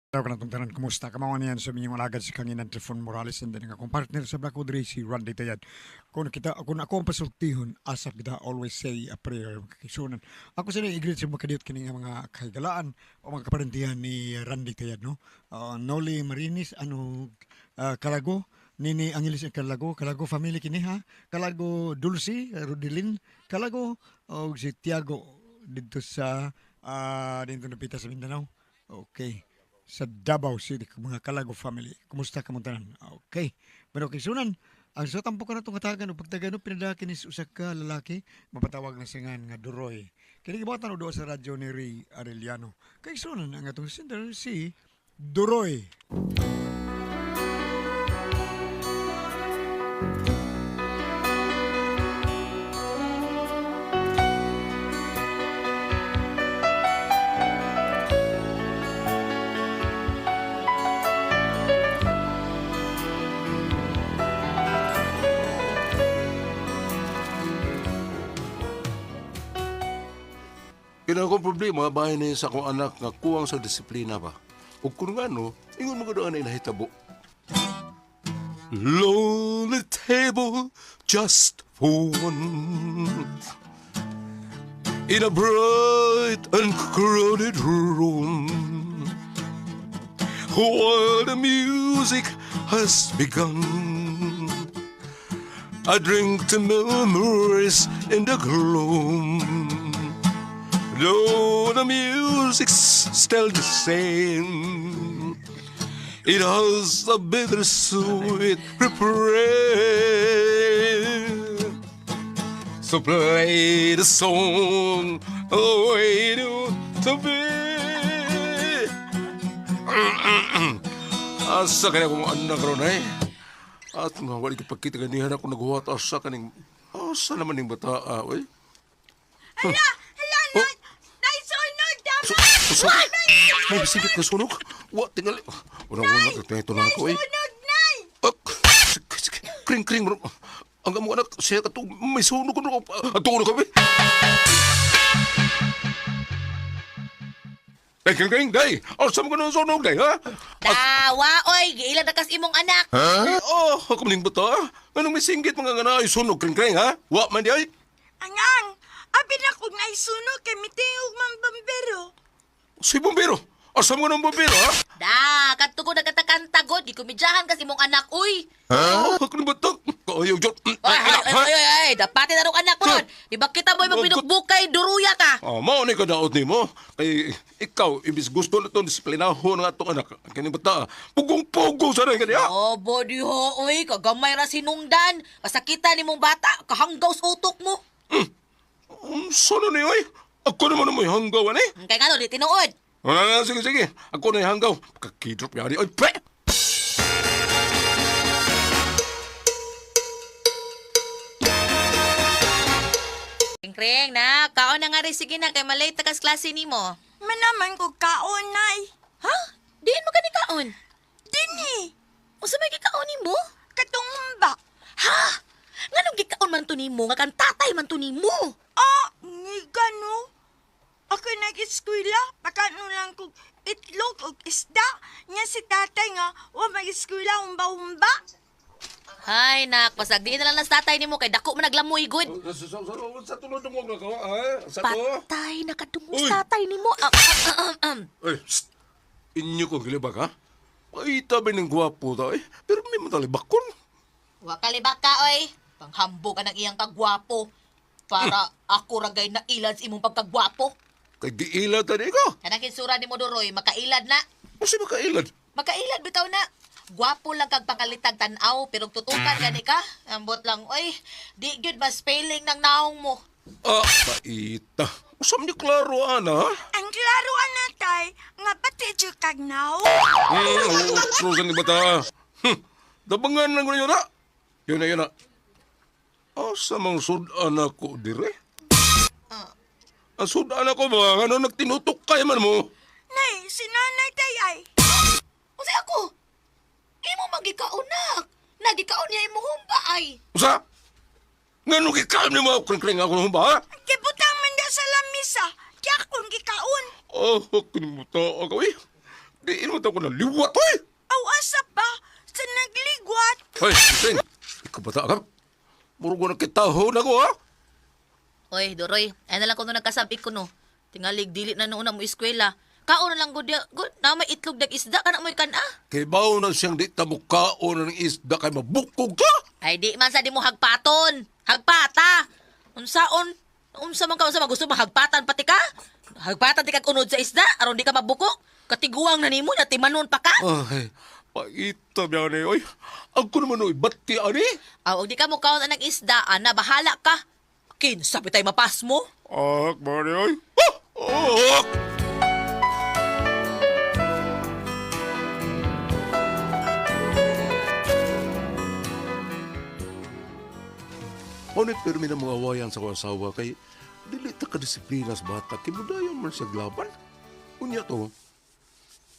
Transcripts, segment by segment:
Tawag ka na itong tanan, kumusta? Kamawa niyan sa minyong alagad si Kanginan Trifon Morales and then ang akong partner sa Blackwood Ray, si Randy Tayad. Kung kita, kung ako ang pasultihon, asap kita always say a prayer. Kisunan. Ako sa i-greet sa mga kadiyot kini nga mga kahigalaan o mga kaparentihan ni Randy Tayad, no? Noli Marinis, ano, Kalago, Nini Angeles Kalago, Kalago family kini ha, Kalago Dulce, Rodilin, Kalago, o si Tiago dito sa, dito napita sa Mindanao. Okay, sa Davao City, mga Kalago family. Kumusta ka tanan? Okay. Pero kay Sunan, ang sa tampo ka na itong katagan o pagtagano, pinadaki ni usa ka lalaki, mapatawag na singan nga Duroy. Kini gibuhatan og duha sa radyo ni Ray Arellano. Kay Sunan, ang atong sender si Duroy. Kaya akong problema, bahay na sa akong anak nga kuwang sa disiplina ba. Ug kung ngano, ingon mo gud ang nahitabo. Lonely table just for one in a bright and crowded room, while the music has begun, I drink to memories in the gloom. Though the music's still the same, it has a bittersweet refrain. So play the song the way it ought to be. Asa kaya kong anak ron eh? At nga, wala ka pagkita ganihan ako naghuwat asa kaning. Asa naman ning bata, ah, oy? Hala! Hala! Oh. Nay! Nay, sunog! Tama! Usa, may bisigit na sunog. Wa, tingali. Una-una, ito na ako, eh. Sunog, Nay! Ak, sige, sige. Kring, kring. Bro. Ang among anak, siya ka may sunog ko. Ato na kami. Day, kring, kring, day. Asa mo ka nung sunog, day, ha? Dawa, oy, giila na kas imong anak. Ha? Oh, ako maning bata. Anong may singgit mga nga ay sunog, kring, kring, ha? Wa man di ay. Angang! Abi na kung nay sunog kay mitingog man bambero. Si bombero. Asa mo ka nung bombero, ha? Da, kadto ko nagkatakanta god, gikomedyahan kas imong anak, uy. Ha? Ako ning bata. Kayo, Jot. Ay, ay, ay, ay, ay, dapatin na rong anak ko nun. Di ba kita mo magbinukbukay, duruya ka. Ah, mao ni kadaot nimo. Kay ikaw imbis gusto na itong disiplinahon ng atong anak. Ang kaning bata, pugong-pugong sa rin kaniya. Obo di ho, oy, kagamay ra sinungdan. Kasakitan nimong bata, kahanggaw sa utok mo. Unsa na ni oy? Ako naman ang may hanggaw ani. Kay ngano di tinuod. Wala na, sige, sige. Ako na yung hanggaw. Pagkakidrop yari. Oy, pre! Kring, na, kaon na nga rin sige na kay malay takas klase nimo. Manaman ko kaon, Nay. Ha? Diin mo gani kaon? Dinhi! Unsa may gikaon nimo? Katong humba. Ha? Nganong gikaon man to nimo nga kan tatay man to nimo? Ah, ngiga no. Ako nag-eskwela, pakano lang kog itlog og isda. Nya si tatay nga, wa mag-eskwela humba-humba. Hay nak, pasagdiin na lang ng tatay nimo kay dako man naglamoy gud. Sa tulod ng wag na ko, ha? Sa to? Patay nakadungog Uy! sa tatay nimo. Ah, ah, ah, ah, ah. Ay, psst. Inyo kong gilibag, ha? Paita ba ng gwapo ta, eh? Pero may matalibakon. Wa ka libaka oy. Panghambog ka ng iyang kagwapo. Para ako ra gay nailad sa imong pagkagwapo. Kay giilad ta di ko. Kanang kinsura nimo Duroy, makailad na. Kasi makailad. Makailad bitaw na. Gwapo lang kag pangalitag tan-aw pero tutukan gani ka. Ambot lang oy, di gyud mas failing ng naong mo. Ah, paita. Usam niyo klaro, ana, ha? Ang klaro ana tay, nga pati jud kag naw. Otro sa ni bata. Dabangan lang ko na yun, ha? Yun na, yun na. Asa mang sudan ako dire? Ang sudan ako ba? Ano nagtinutok kay man mo? Nay, si nanay tay ay. Unsay ako? Imo magikaon nak. Nagikaon niya imong humba ay. Usa? Ngano gikaon ni mo? Kring-kring ako ng humba, ha? Gibutang man da sa lamisa, kaya akong gikaon. Oh, kinimuta ako, eh. Diin mo ko na liwat, oy! Aw, asa pa? Sa nagligwat. Hoy, Kring! Ikaw bata ka? Murag na kitahon ako, ha? Oy, Doroy, ay na lang kuno nagkasabi ko no. Tingalig dili na noon na mo eskwela. Kaon na lang gud gud na may itlog dag isda kana mo'y kan-a. Kay bao na siyang di ta mukaon ng isda kay mabukog ka! Ay di man sa di mo hagpaton. Hagpata. Unsaon? Unsa man ka unsa man gusto mo hagpatan pati ka? Hagpatan ti kag unod sa isda aron di ka mabuko. Katiguang na nimo na timanon pa ka. Ay, paita biya ni, oy. Ako naman, oy, bati, ani? Aw, og di ka mo kaon anang isda, ana bahala ka. Kinsa bitay mapas mo? Ak, mani, oy. Ah! Ah! Ngunit pero may mga awayan sa akong asawa kay dili ta kadisiplina sa bata kay mudayon man siya glaban. Unya to.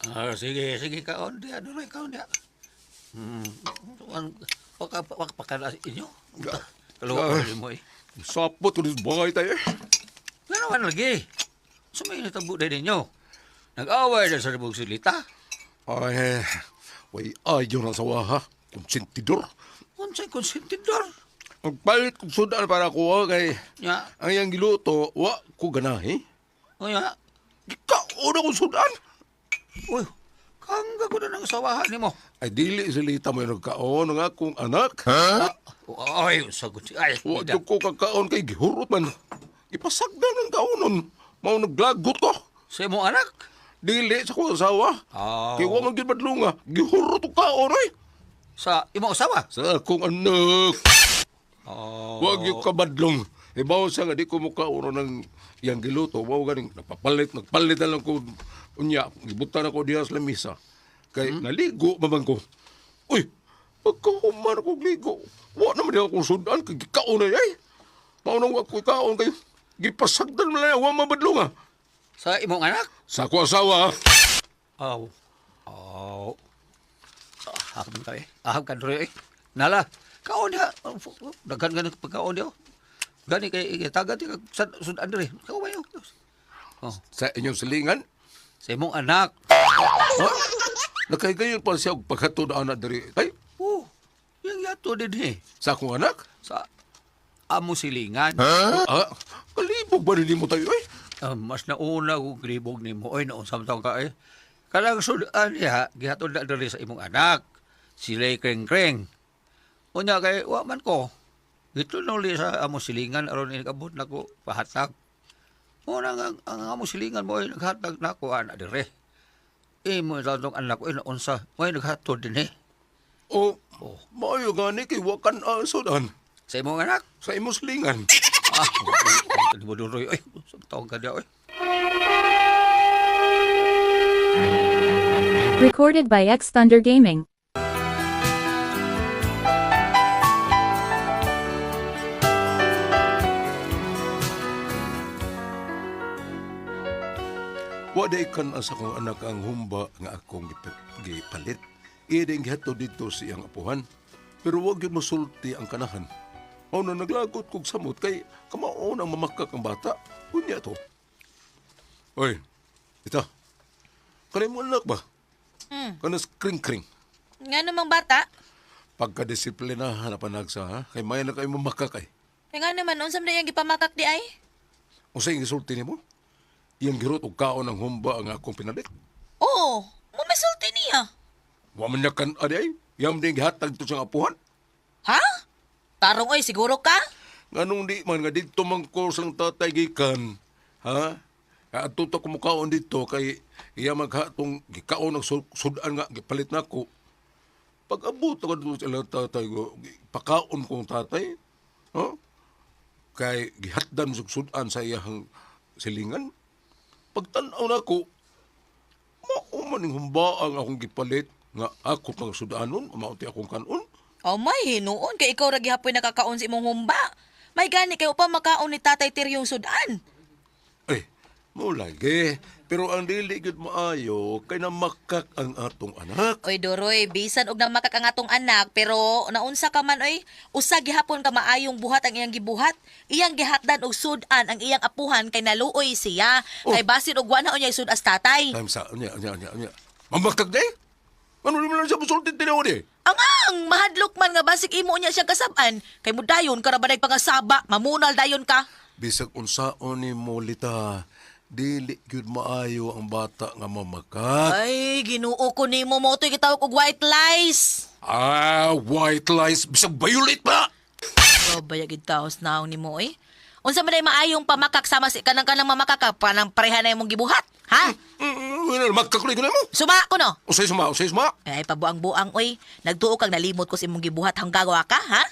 Ah, sige, sige, kaon diya, duroy, kaon diya. Hmm, waka, waka pa ka na inyo. Kaluwa ko mo eh. Sapot ko sa bagay tayo eh. Nga naman lagi. Sumay na tabo din ninyo. Nag-away na sa ribog silita. Ay, way ayaw na asawa ha. Konsentidor. Unsay konsentidor. Magpalit kong sudan para ko ha, kay Nya, ang iyang giluto, wa ko ganahi. unya. Gikaon akong sudan. Uy, kangga ko na ng asawahan nimo. Ay, dili silita mo yung nagkaon ng akong anak. Ah, ay, sagot. Ay, Wa ida. jud ko kakaon kay gihurot man. Ipasagdan ang kaonon. Mao naglagot ko. Sa imong anak? Dili sa akong asawa. Ah. Kay wa man gyud madlunga. Gihurot og kaon oy. Sa imong asawa? Sa akong anak. Oh. Wa gyud ka madlong. Ibaw sa nga di ko mukaon ng iyang giluto. Mao ganing nagpapalit, nagpalit na lang ko unya. Gibutan ako diha sa lamisa. Kay naligo man man ko. Uy, pagkahuman ko ligo. Wa naman di akong sudan kay gikaon na ay. Mao nang wa ko kaon kay gipasagdan man lang wa mabadlong ah. Sa imong anak? Sa ako asawa. Aw. Aw. Ahab ka eh. Ahab ka dre eh. Nala. Kaon diha. Daghan gani pagkaon diha. Gani kay tagad ka sudan dre. Kaon ba Oh, Sa inyong silingan. sa imong anak. Ha? Nakahigayon pa siya og paghatod ana diri. Ay, Oh, yang yato din eh. sa akong anak. Sa amo silingan. Ah, kalibog ba nimo tayo eh? Ah, mas nauna kong gribog nimo oy naon samtang ka eh. Kanang sudan diha gihatod na diri sa imong anak. Sila'y kreng-kreng. Unya kay wa man ko. Gitunol sa amo silingan aron inigabot nako pahatag. Muna nga ang amo silingan mo ay naghatag nako ana dire. Imo tatong anak ko naunsa mo ay naghatod din eh. O, maayo gani kay wa kan sudan Sa imong anak. sa imong silingan. Ah, di mo duroy oy. Samtang ka diha oy. Recorded by X Thunder Gaming. Wa day kan sa akong anak ang humba nga akong gipalit. Iya din gihatod didto sa iyang apuhan. Pero wag yun masulti ang kanahan. Mao na naglagot kog samot kay kamao nang mamakak ang bata. Unya to. Oy, ito. Kanay mo anak ba? Kanas kring-kring. Nga namang bata. Pagkadisiplinahan na panagsa, ha? Kay may na kayo mamakak ay. Kay nga naman unsa man iyang gipamakak di ay? Unsa iyang gisulti nimo? Iyang girot og kaon ang humba ang akong pinalit. Oo, mo misulti niya. Wa man niya kan adi ay. Iyang din gihatag to sa apuhan. Ha? Tarong oy siguro ka? Nganong di man nga didto man ko sang tatay gikan. Ha? Adto ta kumukaon didto kay iya maghatong gikaon ang sudan nga gipalit nako. Pag abot ako dito sa ilang tatay ko, pakaon kong tatay. Ha? Kay gihatdan sa sudan sa iyang silingan. Pagtan-aw nako, mao man ning humbaang akong gipalit nga ako pang sudanon, mao ti akong kanon. Oh may hinuon kay ikaw ra gihapoy nakakaon sa imong humba. May gani kay upang makaon ni Tatay Tiryong sudan. Ay, mo lagi. Pero ang dili gyud maayo kay namakak ang atong anak. Oy Doroy, bisan og namakak ang atong anak pero naunsa ka man oy, usa gihapon ka maayong buhat ang iyang gibuhat. Iyang gihatdan og sudan ang iyang apuhan kay naluoy siya. Oh. Kay basin og wa na unya sudas tatay. Time sa unya unya unya unya. Mamakag day? Ano naman lang siya musulti tinuod eh? Ang ang mahadlok man nga basig imo niya siya kasaban kay mo dayon ka ra ba pangasaba, mamunal dayon ka. Bisag unsaon ni mo lita, dili gyud maayo ang bata nga mamakak. Ay, Ginoo ko nimo mo to'y gitawag og white lies. Ah, white lies. Bisag violet pa! Babaya gid taos naong nimo oy. Unsa man day maayong pamakak sama si kanang kanang mamakak ka panang pareha na imong gibuhat, ha? Magkakulay ko na mo. Suma ko no. Usay suma, usay suma. Ay pabuang-buang oy, nagtuo kang nalimot ko sa imong gibuhat hanggang gawa ka, ha?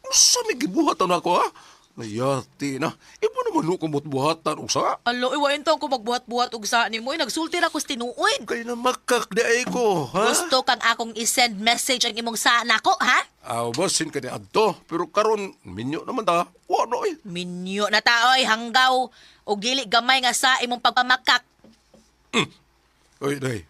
Usa may gibuhatan ako ha? Nayati na. Ibo naman ko buhatan usa. Alo, iwain taong ko magbuhat-buhat og sa nimo oy, nagsulti ra ko sa tinuod. Kay na makak di ay ko, ha? Gusto kang akong i-send message ang imong sa nako, ha? Aw, basin ka ni adto. Pero karon minyo naman ta. Wa no eh. Minyo na taoy hanggaw og dili gamay nga sa imong pagpamakak. Oy, day.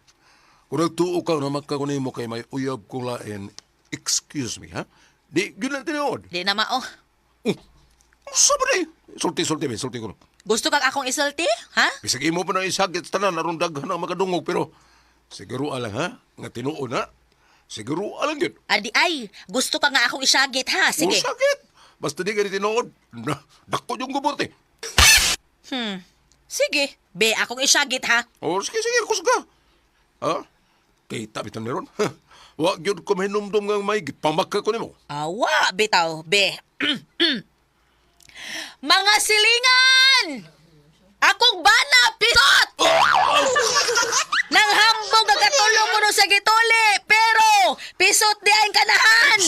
Kung nagtuo ka na makak ko nimo kay may uyab kong lain, excuse me, ha? Di, yun lang tinuod. Di na mao. Usa ba di? Sulti, sulti, be, sulti ko. no. Gusto kang akong isulti, ha? Bisag imo pa na isagit sa tanan, aron daghan ang makadungog, pero siguro alang ha, nga tinuod ha. Siguro alang yun. Adi ay, gusto ka nga akong isagit ha? Sige. O, sakit. Basta di ka ni tinuod, na, dako yung gubot eh. Sige. Be, akong isagit ha. O, sige, sige, kusga. Ha? Kita bitan meron. Ha? Wa gyud ko mahinumdum nga may gipamaka ko nimo. Awa, bitaw, be. Mga silingan! Akong bana, pisot! Nang hambog ang katulong ko no sa gituli, pero pisot di ang kanahan!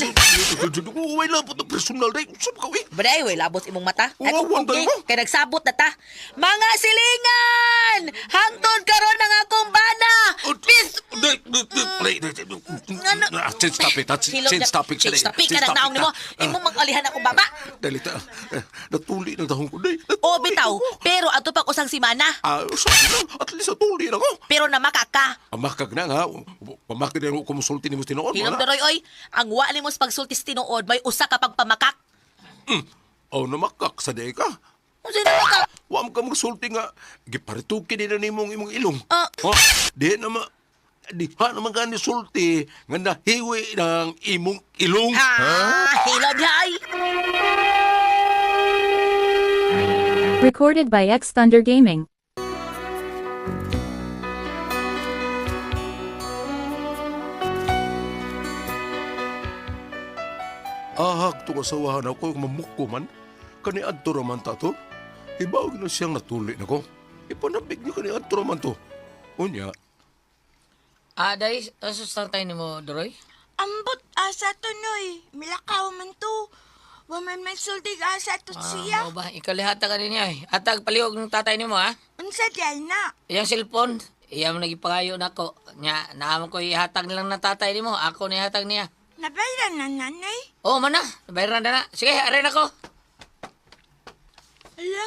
Uy, labot na personal day. Usap ka, uy. Bray, way labot imong mata. Ay, Uwawan kung tayo mo. kay nagsabot na ta. Mga silingan! Hangtod karon ang akong bana! Pis... Day, day, day, day, day, Ano? Ah, Change topic, ha? Hilom Change na- topic. Change dali. topic ka Change ng naong topic, nimo. ta. Imong mangalihan akong baba. Dali ta. Eh, Natuli ng dahon ko, day. Natuli O bitaw, ako. pero ato pag usang simana. Ah, sabi lang, at least natuli na ko. Pero namakaka. Pamakag na nga. Pamakag na ko musulti ni mo tinuod. Hilom wala. daroy oy, ang wa nimo sa pagsulti sa tinuod may usa ka pagpamakak. Oh, namakak sa day ka. Unsa namakak? Wa mo ka magsulti nga. Giparituki nila nimo ang imong ilong. Ah. Ha? Di na ma... Di ha naman ka ni sulti nga nahiwi ng imong ilong. Ha, hilom hay. Recorded by X Thunder Gaming. Ahag to kasawahan ako yung mamuko man. Kani adto raman ta to. Ibaw na siyang natuli nako. Ipanabig niyo kani adto raman to. Unya, Ah, dai, asa tayo nimo, Doroy? Ambot asa to noy. Milakaw man to. Wa man may sultig asa to siya. Mao ba? Ikalihata ka din niya eh. Atag palihog ng tatay nimo ha. Unsa di ay na? Iyang cellphone, iya mo nagipangayo nako. Nya, naamo ko ihatag lang ng tatay nimo. Ako na ihatag niya. Nabayran na nanay. Oh, man na. Bayaran na na. Sige, aray nako. Ala,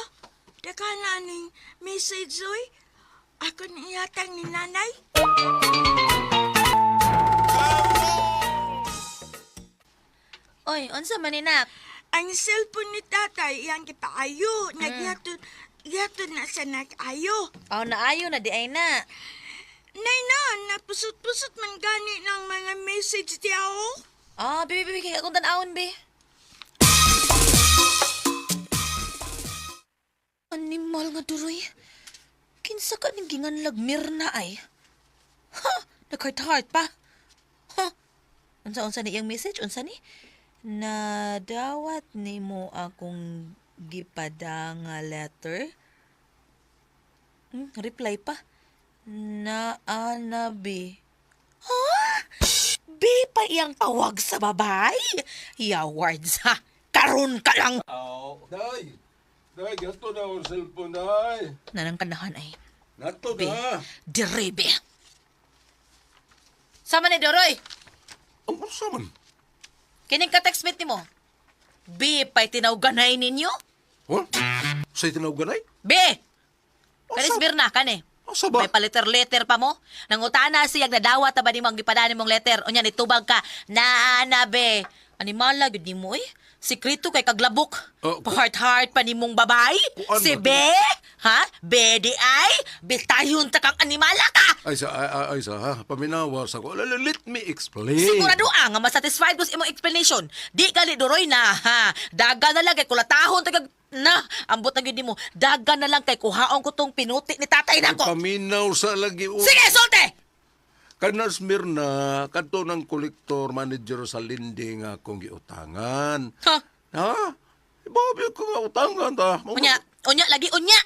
daka na ning message oy. Ako ni ihatag ni nanay. Oy, unsa man ni nak? Ang cellphone ni tatay iyang gipaayo. Nagyatod, yatod na sa nag-ayo. Aw naayo na di ay na. Nay na, napusot-pusot man gani ng mga message di ako. Ah, bibi bibi kay akong tan-awon be. Animal nga duroy. Kinsa ka ning ginganlag Mirna ay? Ha, nag-heart pa. Ha. Unsa unsa ni iyang message? Unsa ni? Nadawat nimo akong gipada nga letter. Reply pa. Naanabi. Ha? B pa iyang tawag sa babay? Yawards ha. Karon ka lang. Aw, day. Day, gato na ang cellphone, day. Nanang kanahan ay. Nato B. na. Dire be. Sama ni Doroy. Ang unsa man? Kining ka-textmate nimo. B pa'y tinawganay ninyo? Ha? Sa tinawganay? B! Kanis Asa? Mirna, kani. Asa ba? May pa-letter-letter pa mo. Nangutana siya nadawat ta ba nimo ang gipadani mong letter. Unya nitubag ka. Naana be. Animala gyud nimo eh. Sikreto kay kaglabok. Oh, Heart-heart pa nimong babay? Kuan Si ba to? Be? Ha? Be di ay? Bitayon ta kang animala ka! Ay sa, ay, ay, ay sa, ha? Paminawa sa ko. Let me explain. Sigurado ah, nga masatisfied ko sa imong explanation. Di gali duroy na, ha? Daga na lang kay kulatahon tagag na, ambot na gyud nimo. Daga na lang kay kuhaon ko tong pinuti ni tatay Ay, nako. paminaw sa lagi. Oh. Sige, sulte! Kanas Mirna, kadto ng kolektor manager sa lending akong giutangan. Ha? Ha? Ibabi ko nga utangan ta. Unya, unya lagi unya.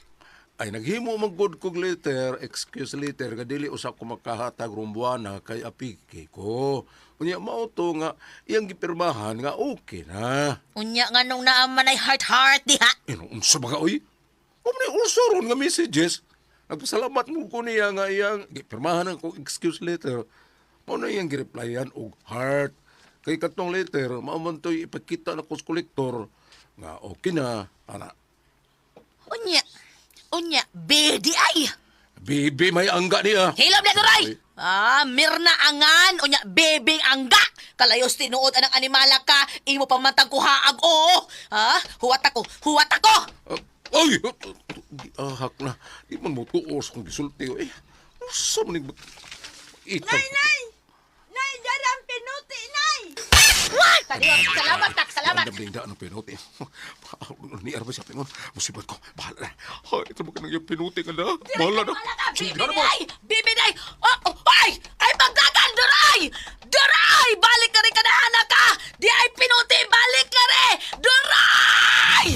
Ay naghimo man gud kog letter, excuse letter nga dili usa ko makahatag rong buwana kay apike ko. Unya mao to nga iyang gipirmahan nga okay na. Unya nga nung naaman ay heart heart diha. Ino unsa ba ka oy? Mo ni uso ron nga messages. Nagpasalamat mo ko niya nga iyang gipirmahan ang kong excuse letter. Mao na iyang gireplyan og heart. Kay katong letter, mao man to'y ipakita na ko sa kolektor nga okay na ana. Unya. Unya, bedi ay. Bibi may angga niya. Hilom na duray. Ah, mirna angan unya bebeng angga. Kalayos tinuod anang animala ka, imo pamantang kuhaag oo. Ha? Huwat ako, huwat ako. Ah, ay! Giahak na. Di man mo tuos kung gisulti. Eh, usa man ni Ito. Nay, nay! Nay, dara ang pinuti, nay! Wah! Salamat, tak, salamat. Ang damding daan ng pinuti. Ni Arba siya pingon. Musibat ko. Bahala na. Ay, ito mo ka nang yung pinuti ka na. Bahala na. Wala ka, Sige na bibi mo. day! Bibi day! Oh, oh, ay! Ay, pagdagan! Duray! Duray! Balik ka rin ka na, anak ka! Di ay pinuti! Balik ka rin! Duray!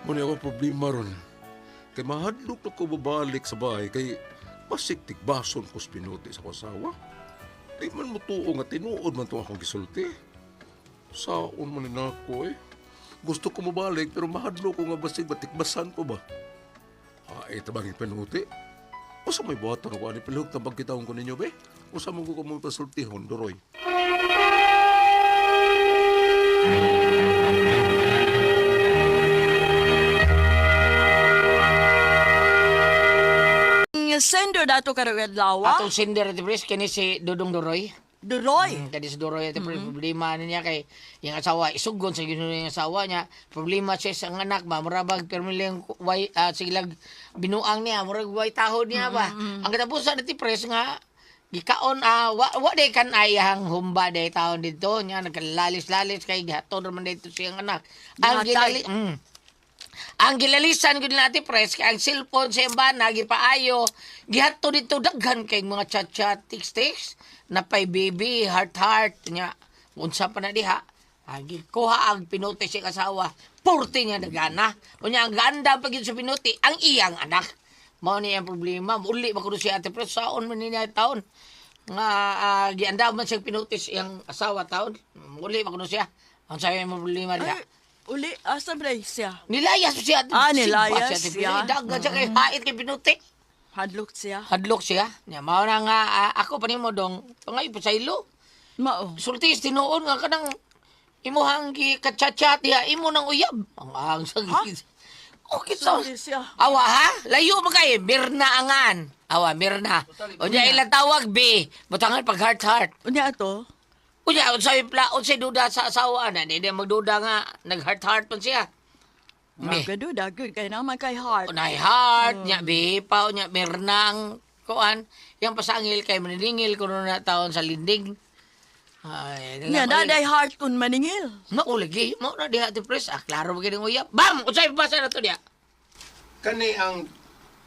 Muna ako problema ron. Kay mahadlok na ko babalik sa bahay kay basig tigbason ko sa pinuti sa kasawa. Di man mo tuo nga tinuod man to akong gisulti. Saon man ni nako eh. Gusto ko mabalik pero mahadlok ko nga basig batikbasan ko ba. Ah, ito bang pinuti? Usa may buhaton ko ani pilhok tabag kitawon ko ninyo be. Usa mo ko mo pasultihon duroy. Sender dato karong adlaw. Atong sender Ate Pres, kini si Dudong Duroy. Duroy. Kani si Duroy Ate Pres, problema na niya kay yung asawa, isugon sa ginuno yung asawa niya. Problema siya sa anak ba, murabag permiling way, silag binuang niya, murag way tahod niya ba. Ang katapusan Ate Pres nga, gikaon wa, wa day kan ayang humba day taon dito niya nagkalalis-lalis kay gihaton raman dito siyang anak. Ang Gihatag. gilali, Ang gilalisan gud na Ate Pres kay ang cellphone sa iyang bana gipaayo gihatto dito daghan kay mga chat-chat text-text napay baby heart heart nya unsa pa na diha. Ang gikuha ang pinuti sa asawa, purti niya nagana. Unya ang ganda pa gyud sa pinuti ang iyang anak. Mao ni ang problema, uli ba kuno si Ate Pres saon man niya taon nga gianda man siyang pinuti sa iyang asawa taon. Uli ba kuno siya. Ang sayo mo problema diha. Ay, uli, asa ba siya? Nilayas siya. Ah, nilayas Siya. siya. Dagan siya kay hait kay pinuti. Hadlok siya. Hadlok siya. Nya mao na nga ako pa nimo dong pangay pa sa ilo. Mao. Sulti tinuon nga kanang imuhang gi kachat-chat diha imo nang uyab. Ang sa Okay so. Sulti siya. Awa ha? Layo man kay Mirna angan. Awa Mirna. Unya ilang tawag B. Butangan pag heart heart. Unya ato. Unya unsay pla unsay duda sa asawa na di magduda nga nag heart heart man siya. B. Nagaduda gud kay naman kay heart. Unay heart, nya bipa, nya mirnang, kuan, yang pasangil kay maniningil kuno na taon sa linding. Ay, Nya daday heart kun maningil. Maulagi, mo na diha ti pres. Ah, klaro ba kining uyab. Bam, unsay basa na to diha? Kani ang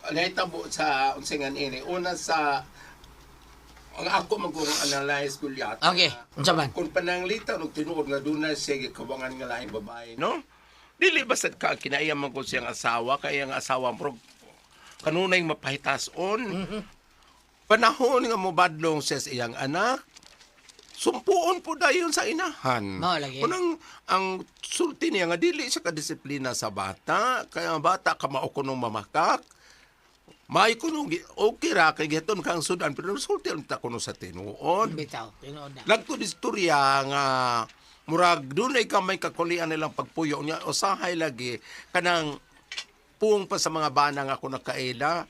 nahitabo sa unsay nga ini una sa ang ako magong analyze Gulyat. Okay, unsa man? Kung pananglitan og tinuod nga dunay siya gikawangan nga laing babae, no? Dili basta ka kinaiya man ko siyang asawa kay ang asawa murag kanunay mapahitason. Panahon nga mobadlong siya sa iyang anak, sumpuon po dayon sa inahan. Mao lagi. Unang ang sulti niya nga dili siya kadisiplina sa bata, kaya ang bata kamao kuno mamakak. May kuno okay ra kay gihaton kang sudan pero sulti unta kuno sa tinuod. Bitaw, tinuod na. Lagtod istorya nga murag dunay ka may kakulian nilang pagpuyo niya usahay lagi kanang Kapuong pa sa mga bana nga ako nakaila.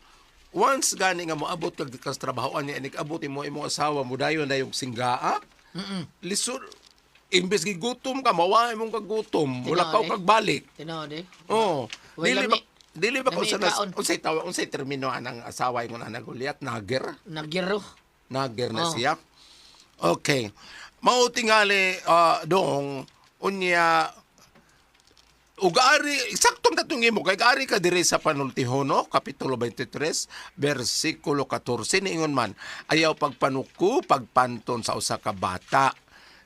Once gani nga moabot kag kas trabahoan niya inig-abot imo imong asawa mo dayon na yung singgaa. Lisod imbes gigutom ka mawa imong kagutom, wala ka Tinuod, eh. kag balik. Tinuod eh. Oh, Uy, dili ba lami. dili ba Lami kung sa nas, kaon. unsay tawag unsay termino anang asawa ingon anang Goliath nager? Nagyero. Nager na Oh. siya. Okay. Mao tingali dong unya ug ari sakto tatong imo kay ari ka diri sa panultihon no kapitulo 23 bersikulo 14 niingon man ayaw pagpanuko pagpanton sa usa ka bata,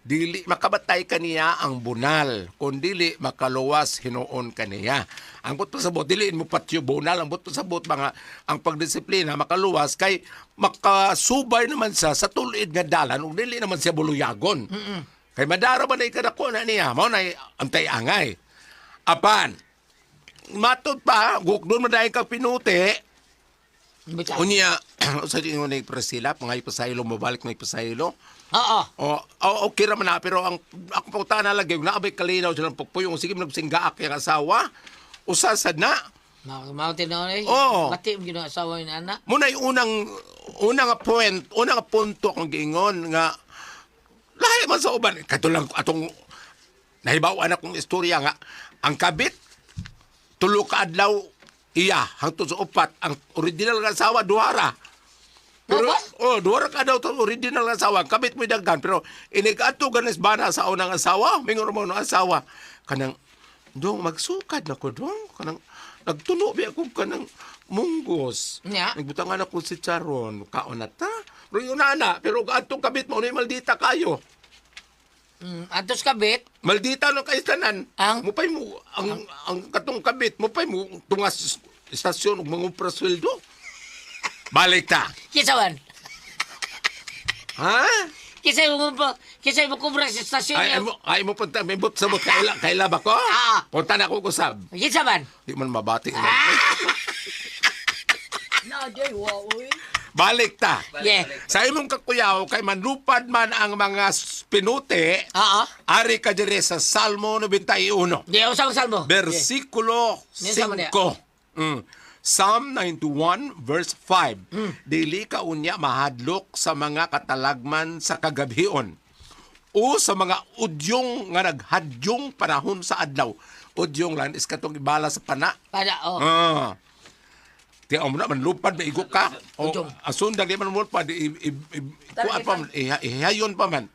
dili makabatay kaniya ang bunal kun dili makaluwas hinuon kaniya. Ang but pasabot dili mo patyo bunal, ang but pasabot mga ang pagdisiplina makaluwas kay makasubay naman sa tulid nga dalan ug dili naman siya buluyagon. Kay madara ba na ikadako na niya mao na antay angay. Apan matod pa gukdon man dahil kag pinuti. Bitaw. Unya sa ingon ni Priscilla mga ipasaylo mobalik may ipasaylo. Oo. Oh, oh, okay ra man na, pero ang ako pangutana lagi na abay kalinaw silang pagpuyong sige nagsingaak yang asawa. Usa sad na. Mao mao tinuod eh. Oo. Bati mo gino asawa ni anak. Muna yung unang unang point, unang punto akong giingon nga lahi man sa uban katulang atong nahibaw-an akong istorya nga ang kabit tulo ka adlaw iya hangtod sa upat, ang original nga asawa duhara. Pero, Aba? oh, duha ra ka daw to original nga asawa. Kabit mo daghan pero inig-adto ganis bana sa unang asawa, mingon mo no asawa kanang dong magsukad na ko dong kanang nagtuno bi ako kanang munggos. Nya. Nagbutangan ako si Charon, kaon na ta. Pero yun na, na, pero adtong kabit mo ni maldita kayo. Atos kabit. Maldita no kay tanan. Ang? Mupay mo ang katong kabit, mupay mo tungas istasyon ug mangumpra sweldo. Balik ta. Kinsa man? Ha? Kinsa mo pa? Kinsa mo kubra sa istasyon Ay, niya? ay mo, ay mo punta, may but sabot kaila, kaila ba ko? Ah. Punta na ako kusab. Kinsa man? Di man mabati. Na, day, wa, uy. Balik ta. Yeah. Sa imong kakuyaw, kay manlupad man ang mga pinuti, Oo. ari ka diri sa Salmo 91. Di usang salmo. Versikulo Yeah. Salmo niya. 5. Psalm 91 verse 5. Dili ka unya mahadlok sa mga katalagman sa kagabhion o sa mga udyong nga naghadyong panahon sa adlaw. Udyong lang is katong ibala sa pana. Para oh. Ah. Di mo na manlupad maigo ka. O Udyong. asundag di man mulupad i, i, i, kuan pa man, ihayon pa man.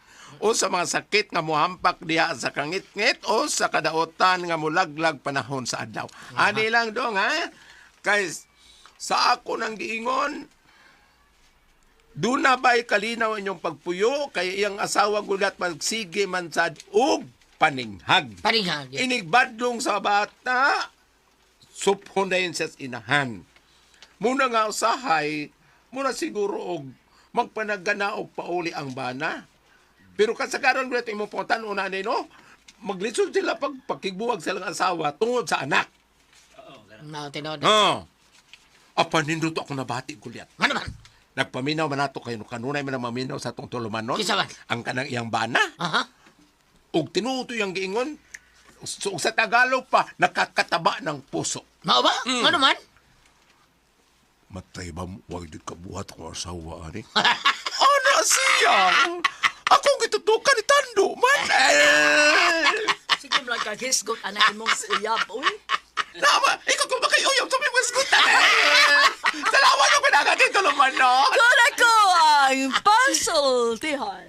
O sa mga sakit nga mohampak diha sa kangitngit o sa kadaotan nga mulaglag panahon sa adlaw. Ani lang dong ha. Kay sa ako nang giingon, duna ba'y kalinaw inyong pagpuyo kay iyang asawa gulat magsige man sad og paninghag. Paninghag. Yeah. Inigbadlong sa bata, suphon na yun siya sa inahan. Muna nga usahay, muna siguro og magpanagana og pauli ang bana. Pero kasagaran ko ito imong pangutan una ni no, maglisod sila pag pagkigbuwag silang asawa tungod sa anak. Mao tinuod. Oh. Apan nindot ako nabati gulyat. Ano man? Nagpaminaw man nato kayo kanunay man ang maminaw sa atong tulumanon. Kinsa man? Ang kanang iyang bana. Aha. Ug tinuod yung giingon so, ug sa Tagalog pa nakakataba ng puso. Mao ba? Ano man? Matay ba mo? Wag di ka buhat akong asawa, ani. Ano siya? Ako gitutukan ni Tando man. Eh, Sige mo lang kag-hisgot anak imong uyab, uy. Nama, ikaw kung ba kayo uyab sa may masgutan. Eh. Salamat yung pinagatin tulumanon. Kung ako ang pasultihan.